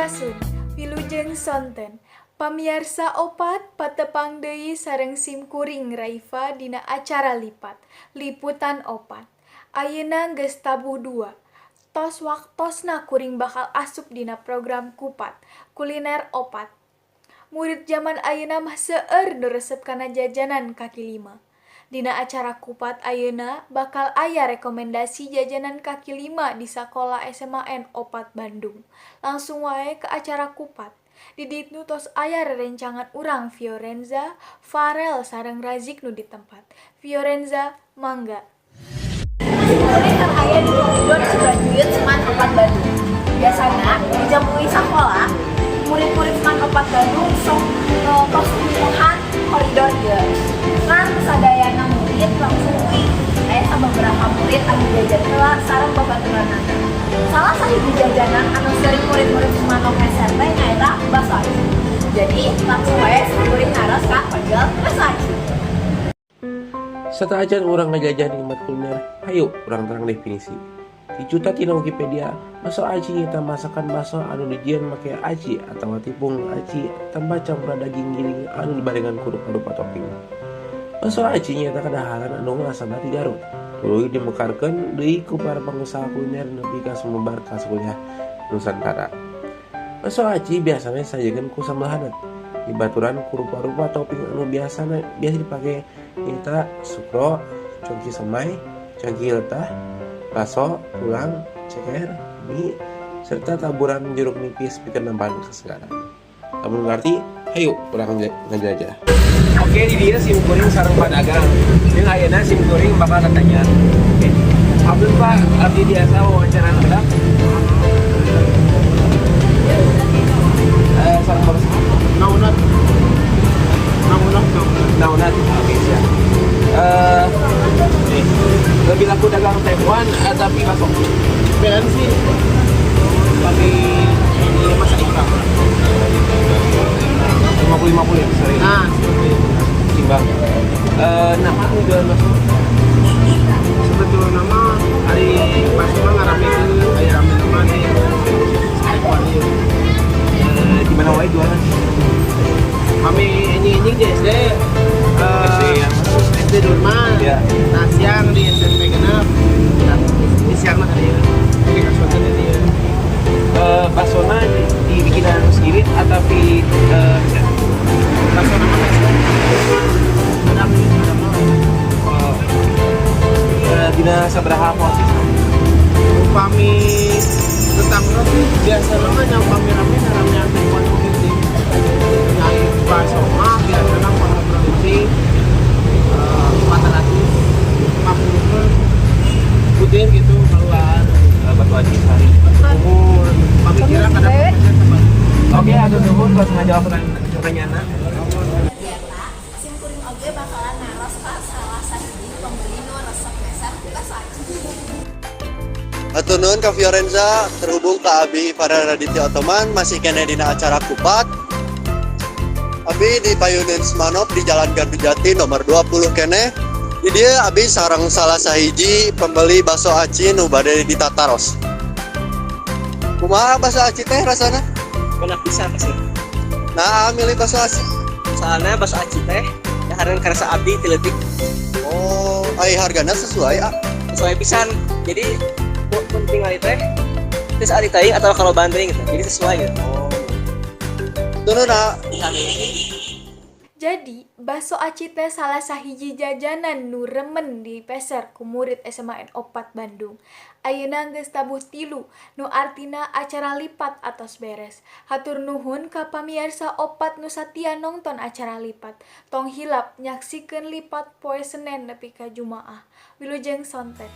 Sampurasun, Wilujeng sonten. Pamiarsa Opat, patepang deui sareng simkuring Raifa dina acara Lipat, Liputan Opat. Ayeuna geus tabuh 2. Tos waktosna kuring bakal asup dina program Kupat, Kuliner Opat. Murid jaman ayeuna mah seueur nu resep kana jajanan kaki lima. Dina acara Kupat ayeuna bakal aya rekomendasi jajanan kaki lima di sakola SMAN 4 Bandung. Langsung wae ke acara Kupat. Di ditu tos aya rerencangan urang Fiorenza, Farel sareng Razik nu di tempat. Fiorenza, mangga. Simkuring keur aya di koridor Cibaduyut SMAN 4 Bandung. Biasana di jam uih sakola, murid-murid SMAN 4 Bandung sok tos puluhan koridor ieu. Ngan sadayana murid langsung uih. Aya beberapa murid anu jajan heula sareng babaturanana. Salah sahiji jajanan anu sering murid-murid SMAN meser teh nyaeta bakso aci. Jadi langsung wae simkuring naros ka penjual bakso aci. Sateuacan urang ngajajah nikmat kuliner, hayu urang terang definisi. Dicuta tina Wikipedia, bakso aci nyaeta masakan bakso anu dijieun make aci atawa tipung aci tambah campuran daging giling anu dibarengan ku rupa-rupa topping. Bakso aci nyaeta kadaharan anu asalna ti Garut. Tuluy dimekarkeun deui ku para pengusaha kuliner nepi ka sumebar ka sakuliah Nusantara. Bakso aci biasana disajikeun ku sambal haneut, dibaturan ku rupa-rupa topping anu biasa dipake nyaeta sukro, congki somay, congki letah, baso, tulang, ceker, mie, serta taburan jeruk nipis pikeun nambahan kesegaran. Lamun ngarti, hayu urang ngajelajah. Oke, di dieu sim kuring sareng padagang. Jeung ayeuna sim kuring bakal tanya. Oke. Abdul, Pak, abdi biasa wawancara heula. Sareng Bapak saha? Naunat. Naunat, naunat. Naunat. Oke, siap. Nih, lebih laku dagang tekwan atau bakso? Beda sih. Tapi ini masa imbang. 50-50 ya, sorry. Nah, seperti itu. Imbang. Nah, aku jualan bakso. Sebetulnya mah hari bakso mah ngarame itu, aya rame mah di tekwan ieu. Di mana wae jualan? Kami ini di SD. SD yang mana? SD Durman. Ya. Nah, siang di SMP genep. Nah, di siang mah tadi ya. Oke, kasuan di dia. Baksona dibikinan sendiri atau di resep? Bakso nama resep. Ada ada mah. Oh. Dina sabaraha porsi? Upami tetap sih biasa mah yang upami rame rame yang tekwan mungkin sih. Yang bakso mah biasanya kalau produksi 450 butir gitu keluar. Bakso aci sehari. Umur pemikiran ada. Oke, hatur nuhun tos ngajawab pertanyaan. Ternyata simkuring oge bakalan naros ka salah sahiji pembeli nu resep meser bakso aci. Hatur nuhun ka Fiorenza, terhubung ke Abi Farel Raditya Ottoman, masih keneh dina acara Kupat. Abi di Payuneun Smanop di Jalan Gardu Jati nomor 20 keneh. Di dieu Abi sareng salah sahiji pembeli bakso aci nu bade ditataros. Kumaha bakso aci teh rasana? Enak pisan sih. Nah, milih bakso aci. Soalnya bakso aci teh dahareun karasa abdi ti leutik. Oh, ai hargana sesuai, ah? Sesuai pisan, jadi pun tinggal teh terus ari teuing atau kalau bandring gitu, jadi sesuai gitu. Oh. Nuhun, ah. Sami. Jadi, bakso aci teh salah sahiji jajanan nu remen dipeser ku murid SMAN 4 Bandung. Ayeuna geus tabuh 3, nu artina acara Lipat atos beres. Hatur nuhun ka pamiarsa Opat nu satia nongton acara Lipat. Tong hilap nyaksikeun Lipat poe Senen nepi ka Jumaah. Wilujeng sonten.